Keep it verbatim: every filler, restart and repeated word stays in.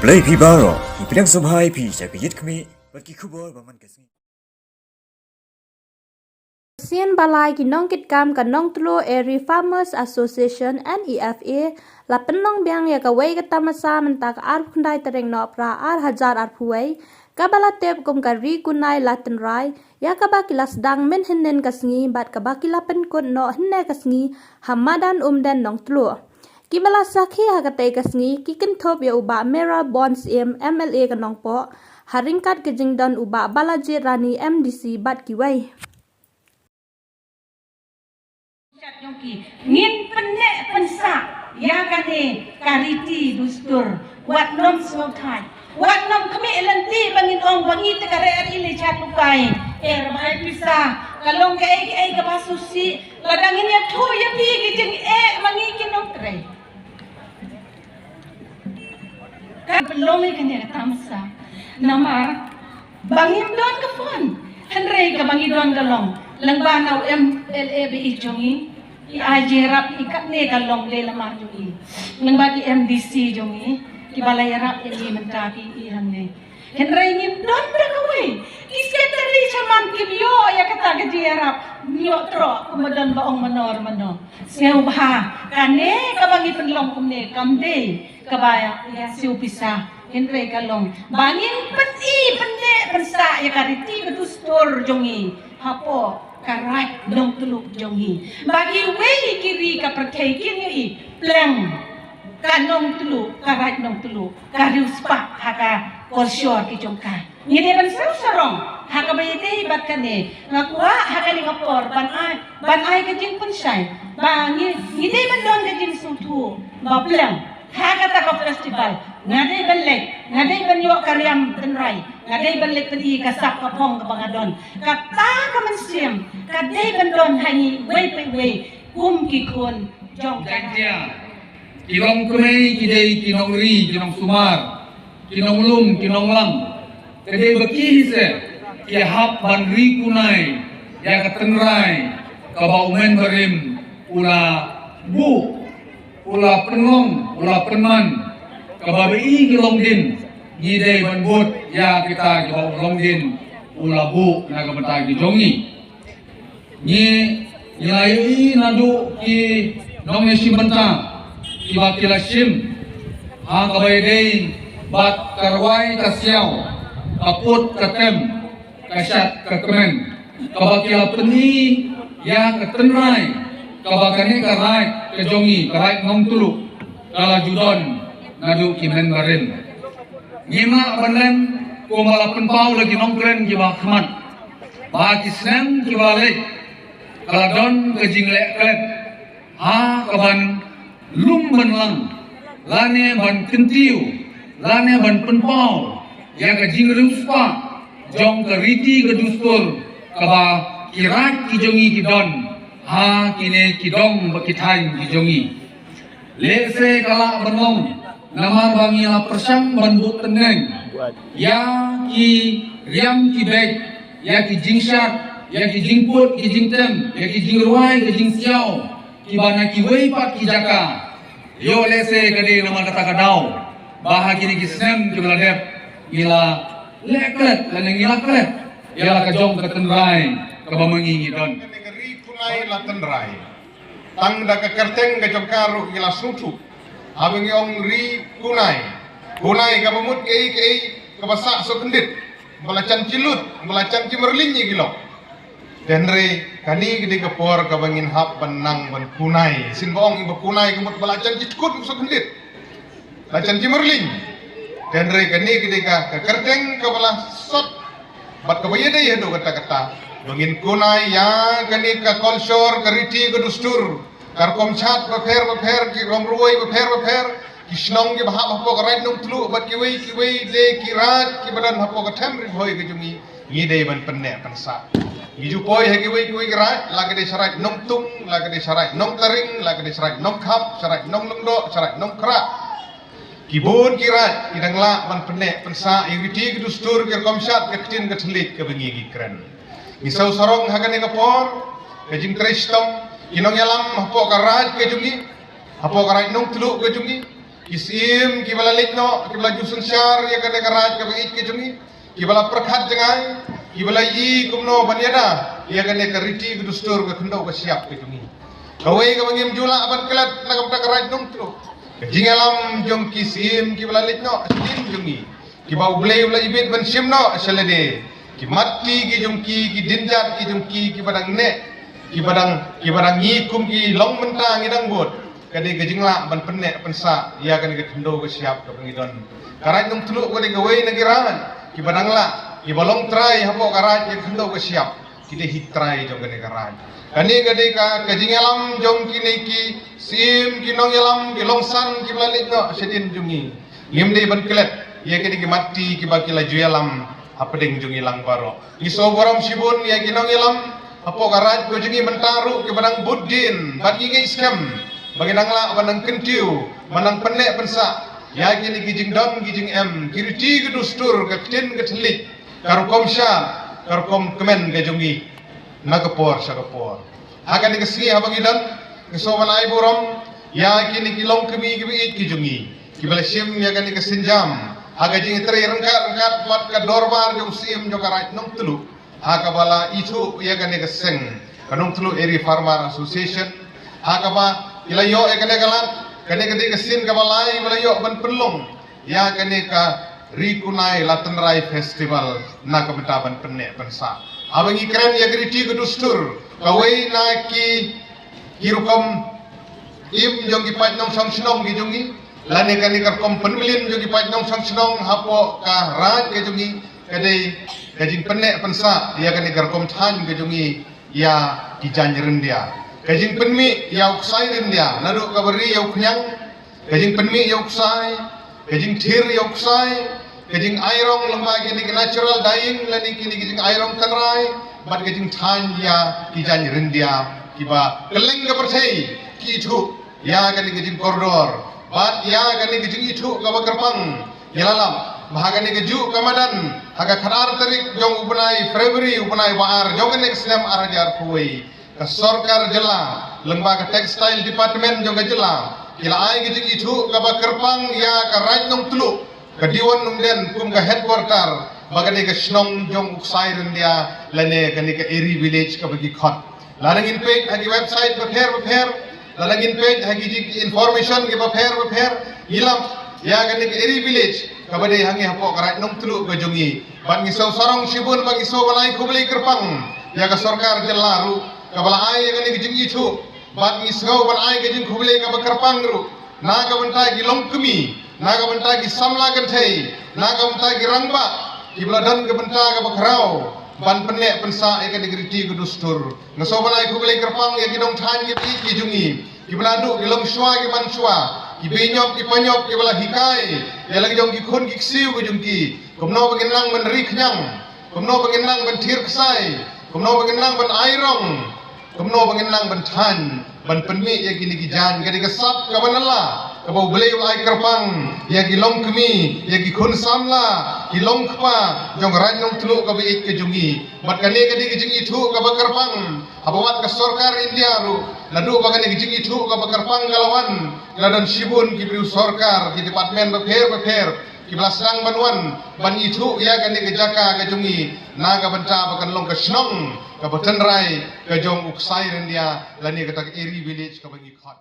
Khublei phi baroh, ngi pdiang sngewbha ïa phi sha ka Ïit Khmih bad ki khubor ba man ka sngi. Sien ba lai ki nongkitkam ka Nongtluh Area Farmers Association, N E F A, la pynlong biang ïa kawei ka tamasa mynta ka arphew khyndai tarik Nohprah ar hajar arphew wei, kaba la tip kum ka Ri Kunai La Tynrai, ïa kaba ki la sdang mynhynnin ka sngi bad kaba ki la pynkut noh hynne ka sngi ha madan Umden Nongtluh. Kiba la sakhi ha katei ka sngi ki kynthup ïa u Bah Mayralborn Syiem, M L A ka Nongpoh, ha ryngkat ka jingdon u Bah Balajied Rani, M D C, bad kiwei. Jong ki, ngin pynneh pynsah ïa kane ka riti dustur, wat nym sngewthuh, wat nym khmih lynti ba ngin ong ba ngi te ka re ar ile chat lukai. Eh, ba ai pisa, ka long kaei kaei kaba sngewsih, lada ngin ïathuh ïa phi ki jingeh ma ngi ki nongtrei. Ka pynlong ïa kane ka tamasa. Namar ba ngim don ka phone. Hynrei kaba ngi don ka long, lyngba na u M L A ba i jong ngi, i ai jingïarap, i katne ka long dei namar jong i. Lyngba ki M D C jong ngi, kiba la ïarap ïa ngi mynta ki i hangne. Hynrei ngim don da kawei. Ki secretary shaman kim ïoh ïa kata ka jingïarap. Ïoh troh kumba don ba ong mano mano. Sngewbha kane kaba ngi pynlong kumne kam dei kaba ïa, ïa siew pisa. Hynrei ka long ba ngin pyni pynneh pynsah ïa ka riti ka dustur jong ngi hapoh ka Raid Nongtluh jong ngi. Ba kiwei ki ri ka pyrthei kin ïohi pleng ka Nongtluh, ka Raid Nongtluh, ka riewspah ha ka kolshor ki jong ka. Ngi dei ban siew sarong ha kaba ïadei bad kane. Nga kwah ha kane ka por ban ai, ban ai ka jingpynshai ba ngi, ngi dei ban don ka jingsngewthuh ba pleng ha kata ka festival nga dei ban leit, nga dei ban ïoh ka riam tynrai, nga dei ban leit pyni ka sap ka phong kaba nga don. Kata ka mynsiem ka dei ban don ha ngi wei pa wei kum ki khun jong ka. Jaiñtia, ki longkmie ki dei ki nongri, ki nongsumar, ki nonglum, ki nonglang. Te dei ba ki hi se ki hap ban ri kunai ïa ka tynrai kaba u mynbarim u la buh, u la pynlong, u la pynman. Kaba ba i ki longdien ngi dei ban bud ïa kita kiba u longdien u la buh na ka bynta ki jong ngi. Ngi, ngi la ïohi naduh ki nongshim bynta kiba ki la shim ha kaba ïadei bad ka rwai ka siaw, ka put ka tem, ka shad ka kmen, kaba ki la pyni ïa ka tynrai kaba kane ka raid ka jong ngi, ka Raid Nongtluh, ka la ju don naduh ki mynbarim. Ngim lah ban lem kumba la pynpaw da ki nongkren kiba khmat ba ki snem kiba leit ka la don ka jingleh klet ha kaban lum ban lang lane ban kyntiew lane ban pynpaw ïa ka jingriewspah jong ka riti ka dustur kaba ki raid ki jong ngi ki don ha kine ki dong bad ki thaiñ ki jong ngi. Lehse ka lah ban long namar ba ngi la pyrshang ban buh tngen ïa ki riam ki beit, ïa ki jingshad, ïa ki jingput ki jingtem, ïa ki jingrwai ki jingsiaw kiba na kiwei pat ki jaka. Ïoh lehse ka dei namar kata ka daw ba ha kine ki snem kiba la dep ngi la leh klet lane ngi la klet ïa la ka jong ka tynrai kaba ma ngi ngi don. Kane ka Ri Kunai La Tynrai. Tang da ka kyrteng ka jong ka ruh ngi la sngewthuh. Haba ngi ong Ri Kunai, kunai kaba mut kaei kaei kaba sah sohkyndit, ba la jan jilut, ba la jan jimerlin ïa ki lok. Te hynrei kane ka dei ka por kaba ngin hap ban nang ban kunai. Shin ba ong iba kunai ka mut ba la jan jitkut sohkyndit, la jan jimerlin. Te hynrei kane ka dei ka, ka kyrteng kaba la sot bad kaba ïadei haduh katta katta ba ngin kunai ïa kane ka kolshor, ka riti ka dustur, ka rukom shad bapher bapher, ki rukom rwai bapher bapher, ki shnong kiba hap hapoh ka Raid Nongtluh bad kiwei kiwei de ki raid kiba don hapoh ka them Ri Bhoi ka jong ngi. Ngi dei ban pynneh pynsah. Ngi ju poi ha kiwei kiwei ki raid, la ka dei sha Raid Nongtung, la ka dei sha Raid Nongtaring, la ka dei sha Raid Nongkhap, sha Raid Nonglyngdoh, sha Raid Nongkhrah. Ki bun ki raid ki dang lah ban pynneh pynsah ïa ki riti ki dustur, ki rukom shad, ka ktien ka thylliej kaba ngi ngi kren. Ngi siew sarong ha kane ka por, ka jingtrei shitom ki nongïalam hapoh ka raid ka jong ngi, hapoh ka Raid Nongtluh ka jong ngi. Ki syiem kiba la leit noh, kiba la ju synshar ïa kane ka raij kaba ïeit ka jong ngi, kiba la pyrkhat jngai, kiba la ïohi kumno ban ïada ïa kane ka riti ka dustur ka khyndew ka shyiap ka jong ngi. Kawei kaba ngim ju lah ban klet na ka bynta ka raij Nongtluh, ka jingïalam jong ki syiem kiba la leit noh sha ïing jong ngi, kiba U Blei u la ibit ban shim noh sha lade, ki matti ki jong ki, ki dienjat ki jong ki, kiba dang neh, kiba dang, kiba dang ngi kum ki long mynta ngi dang bud. Ka dei ka jinglah ban pynneh pynsah ïa kane ka khyndew ka shyiap kaba ngi don. Ka raij Nongtluh ka dei kawei na ki raij kiba dang lah, kiba long trai hapoh ka raij ïa ka khyndew ka shyiap. Ki dei hi trai jong kane ka raij. Kane ka dei ka, ka jingïalam jong kine ki syiem, ki nongïalam, ki longsan kiba la leit noh sha ïing jong ngi. Ngim dei ban klet ïa kine ki matti kiba ki la ju ïalam hapdeng jong ngi lang baroh. Ngi sngewburom shibun ïa ki nongïalam hapoh ka raij ka jong ngi mynta ruh kiba dang bud dien, bad ngi ngeit skhem ba kin nang lah ban nang kyntiew, ban nang pynneh pynsah ïa kine ki jingdon ki jingem, ki riti ki dustur, ka ktien ka thylliej, ka rukom shad, ka rukom kmen ka jong ngi na ka por sha ka por. Ha kane ka sngi haba ngi don, ngi sngewbha ban ai burom ïa kine ki longkmie kiba ïeit ki jong ngi, kiba la shim ïa kane ka sienjam ha ka jingïatrei ryngkat ryngkat bad ka dorbar jong u Syiem jong ka raij Nongtluh, ha kaba la ithuh ïa kane ka seng, ka Nongtluh Eri Farmer Association, ha kaba ki la ïoh ïa kane ka lad. Kane ka dei ka sien kaba lai ba la ïoh ban pynlong ïa kane ka Ri Kunai Latynrai Festival na ka bynta ban pynneh pynsah. Haba ngi kren ïa ka riti ka dustur, kawei na ki, ki rukom im jong ki paid nongshong shnong ki jong ngi, lane kane ka rukom pynmlien jong ki paid nongshong shnong hapoh ka raij ka jong ngi, ka dei ka jingpynneh pynsah ïa kane ka rukom thaiñ ka jong ngi ïa ki jaiñ ryndia. Ka jingpynmih ïa u ksai ryndia naduh kaba ri ïa u khñiang, ka jingpynmih ïa u ksai, ka jingthir ïa u ksai, ka jingai rong lyngba kine ki natural dyeing lane kine ki jingai rong tynrai, bad ka jingthaiñ ïa ki jaiñ ryndia kiba kylleng ka pyrthei ki ithuh ïa kane ka jingkordor bad ïa kane ka jingithuh kaba kyrpang. Ngi la lap ba ha kane kajuh ka madan, ha ka khatar tarik jong u bnai February, u bnai ba ar jong kane ka snem ar hajar arphew wei, ka sorkar jylla lyngba ka Textile Department jong ka jylla ki la ai ka jingithuh kaba kyrpang ïa ka raij Nongtluh, ka Diwan Umden kum ka headquarter, ba ka dei ka shnong jong u ksai ryndia lane kane ka Eri Village kaba ki khot. Lada ngin peit ha ki website bapher bapher, lada ngin peit ha ki jing ki information kiba pher bapher, ngi lap ïa kane ka Eri Village kaba dei hangne hapoh ka raij Nongtluh ka jong ngi. Bad ngi sngewsarong shibun, bad ngi sngewbha ban ai khublei kyrpang ïa ka sorkar jylla ruh kaba la ai ïa kane ka jingithuh. Bad ngi sngew ban ai ka jingkhublei kaba kyrpang ruh na ka bynta ki longkmie, na ka bynta ki samla kynthei, na ka bynta ki rangbah kiba la don ka bynta kaba khraw ban pynneh pynsah ïa kane ka riti ka dustur. Nga sngewbha ban ai khublei kyrpang ïa ki nongthaiñ kiba ïeit ki jong ngi, kiba naduh ki longshuwa ki manshuwa, ki beiñop ki paiñop kiba la hikai ïa la ki jong ki khun ki ksiew ki jong ki kumno ba ngin nang ban ri khñiang, kumno ba ngin nang ban thir ksai, kumno ba ngin nang ban ai rong, kumno ba ngin nang ban thaiñ ban pynmih ïa kine ki jaiñ. Ka dei ka sap kaba nylla kaba U Blei u la ai kyrpang ïa ki longkmie, ïa ki khun samla, ki longkpa jong ka raij Nongtluh kaba ïeit ka jong ngi. Bad kane ka dei ka jingithuh kaba kyrpang haba wat ka sorkar India ruh, naduh ba kane ka jingithuh kaba kyrpang ka la wan, ki la don shibun ki briew sorkar, ki department bapher bapher kiba la sdang ban wan ban ithuh ïa kane ka jaka ka jong ngi na ka bynta ba kan long ka shnong kaba tynrai ka jong u ksai ryndia lane kata ka Eri Village kaba ngi khot.